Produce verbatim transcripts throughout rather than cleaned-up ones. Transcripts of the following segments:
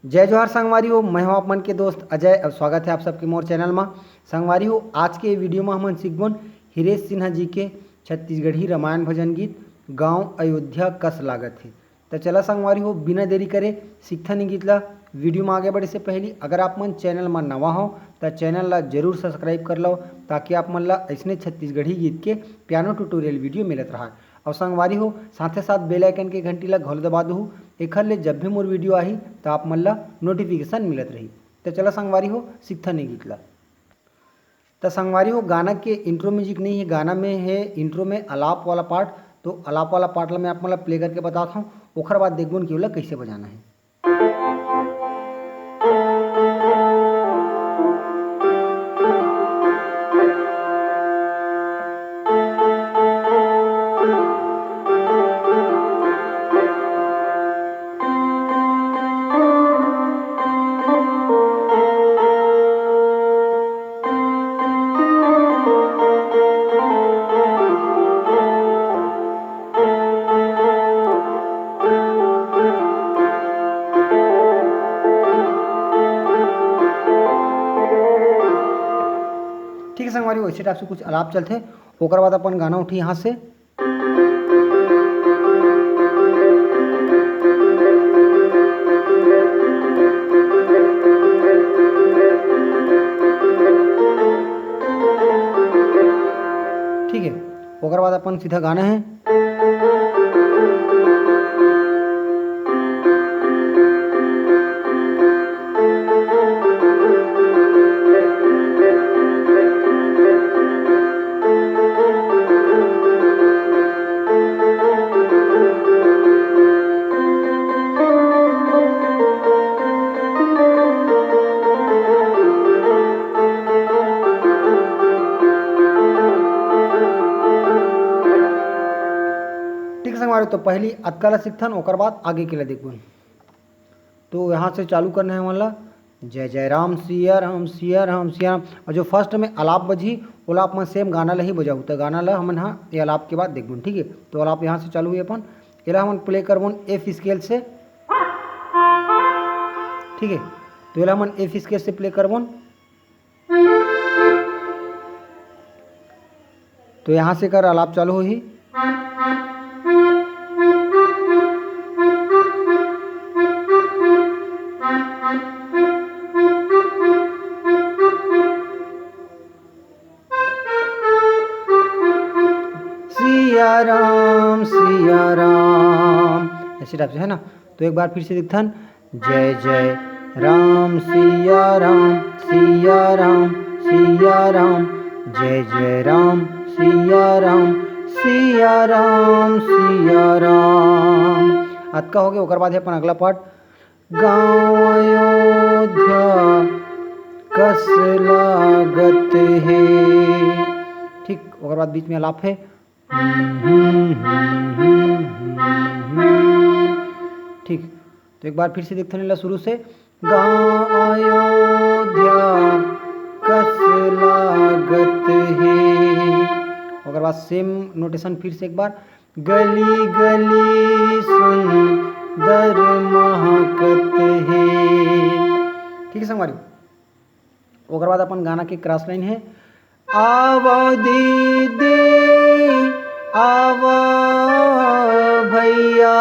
जय जोहार संगवारी हो, मैं हूं आप मन के दोस्त अजय और स्वागत है आप सबके मोर चैनल मा। संगवारी हो, आज के वीडियो मा हमन सीखबोन हिरेश सिन्हा जी के छत्तीसगढ़ी रामायण भजन गीत गांव अयोध्या कस लागत हे। त चला संगवारी हो, बिना देरी करे सीखथन ये गीत ला। वीडियो मा आगे बढ़े से पहली अगर आप मन चैनल मा नवा हो त चैनल ला जरूर सब्सक्राइब कर लो, ताकि आप मन ला ऐसने छत्तीसगढ़ी गीत के पियानो ट्यूटोरियल वीडियो मिलत रहा। और संगवारी हो, साथे साथ बेल आइकन के घंटी ला घलो दबा दहू, एखर ले जब भी मोर वीडियो आही त आप मन ला नोटिफिकेशन मिलत रही। त चला संगवारी हो, सीखथन ये गीत ला। त संगवारी हो, गाना के इंट्रो म्यूजिक नहीं है, गाना में है इंट्रो में अलाप वाला पार्ट। तो अलाप वाला पार्ट ला मैं आप मन ला प्ले करके बताता हूँ, ओखर बाद देखबोन कि ओला कैसे बजाना है। ठीक है संगवारी, वैसे टाइप से कुछ अलाप चलते, ओकर बाद अपन गाना उठी यहाँ से। ठीक है, ओकर बाद अपन सीधा गाना है। ठीक संगवारी, तो पहली अतका ला सीखथन, ओकर बाद आगे के ला देखबोन। तो यहाँ से चालू करना है वाला, जय जय राम सिया राम सिया राम सिया राम। और जो फर्स्ट में अलाप बजी, ओला अपन सेम गाना ला ही बजाऊ। तो गाना ला हमन हा ये अलाप के बाद देखबोन, ठीक है। तो अलाप यहाँ से चालू हुई अपन, एला हमन प्ले करबोन एफ स्केल से, ठीक है। तो एला हमन एफ स्केल से प्ले करबोन। तो यहाँ से कर अलाप चालू होही। सिया राम सिया राम, ऐसे टाइप से है ना। तो एक बार फिर से देखथन, जय जय राम सिया राम सिया राम सिया राम, जय जय राम सिया राम सिया राम सिया राम। अतका हो गया। ओकर बाद है अपन अगला पार्ट, गाँव अयोध्या कस लागत हे। ठीक, ओकर बाद बीच में अलाप है। ठीक, तो एक बार फिर से देखथन एला शुरू से, गाँव अयोध्या कस लागत हे। ओकर बाद सेम नोटेशन फिर से एक बार, गली गली सुंदर महकत हे। ठीक है संगवारी, ओकर बाद अपन गाना के क्रॉस लाइन है, आवो दीदी, आवो भैया।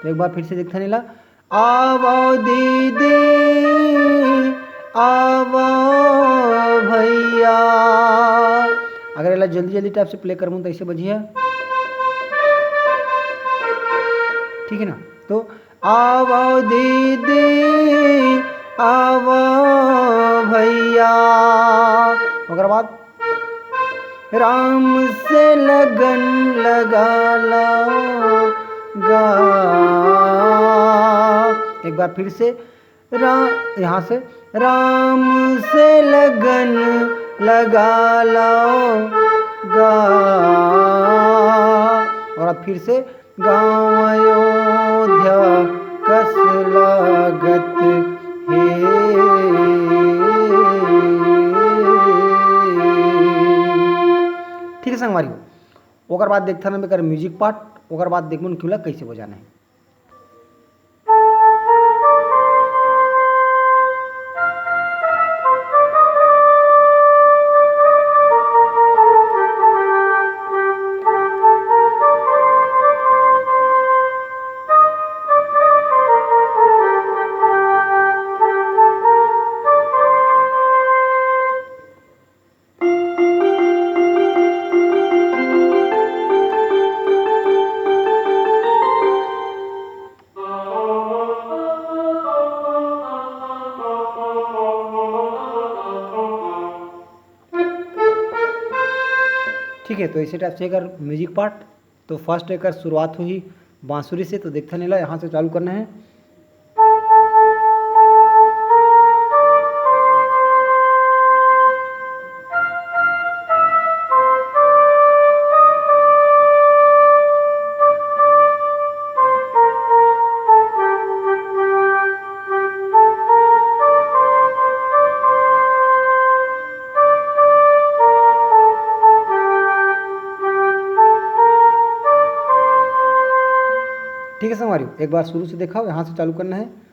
तो एक बार फिर से देखथन एला, आवो दीदी, आवो भैया। अगर एला जल्दी जल्दी टाइप से प्ले करबो तो ऐसे बजिया, ठीक है ना। तो आवो दीदी, आवो भैया। ओकर बाद राम से लगन लगा लो गा। एक बार फिर से रा-, यहाँ से, राम से लगन लगा लो गा। और अब फिर से, गाँव अयोध्या कस लागत हे। ठीक है संगवारी, ओकर बाद देखथन हम एकर म्यूजिक पार्ट, ओकर बाद देखबो कि ओला कैसे बजाना है। ठीक है, तो इसी टाइप से एकर म्यूजिक पार्ट। तो फर्स्ट एकर शुरुआत होही बांसुरी से, तो देखथन एला, यहाँ से चालू करना है। ठीक है संगवारी, एक बार शुरू से देखा, यहाँ से चालू करना है।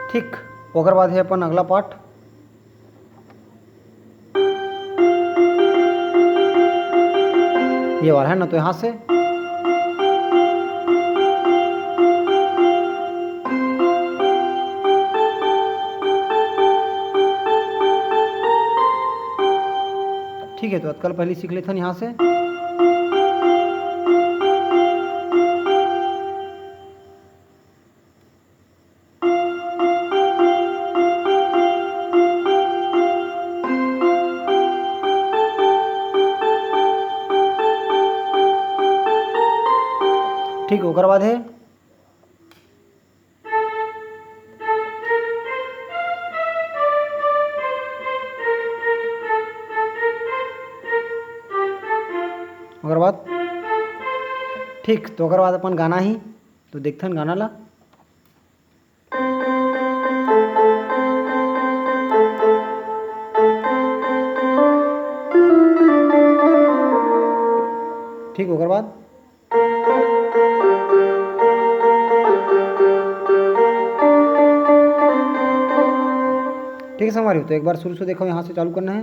ठीक, ओकर बाद है अपन अगला पार्ट। ये वाला है ना, तो यहाँ से ठीक है, तो अतका ल पहले सीख लेथन यहाँ से। ठीक, ओकर बाद है ओकर बाद, ठीक, तो ओकर बाद अपन गाना ही, तो देखथन गाना ला। ठीक, ओकर बाद ठीक है संगवारी, तो एक बार शुरू से देखो, यहाँ से चालू करना है।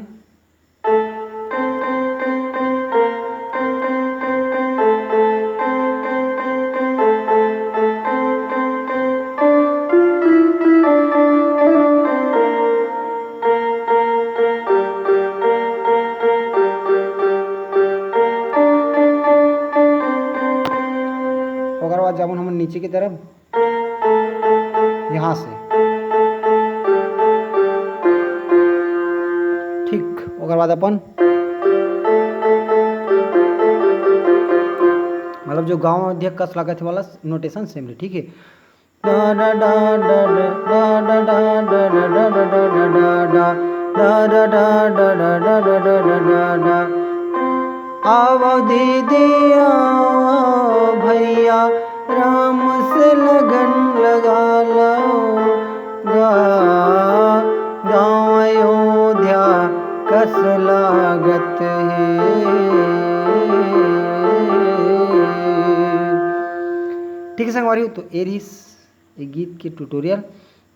ओकर बाद जाबो हमन नीचे की तरफ, यहाँ से। ठीक, ओकर बाद अपन मतलब जो गाँव मध्य कस लागत वाला नोटेशन सेम रही, ठीक है। आवो दीदी, आवो भैया, राम से लगन लगा लो, गा-, गाँव अयोध्या कस लागत है। ठीक है संगवारी, तो ये रही ये गीत के ट्यूटोरियल।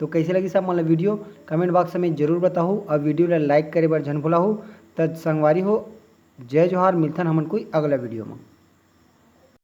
तो कैसे लगी सब मतलब वीडियो, कमेंट बॉक्स में जरूर बताहू, और वीडियो ला लाइक करे बर झन भुलाहू। त संगवारी हो, जय जोहार, मिलथन हमन कोई अगला वीडियो में।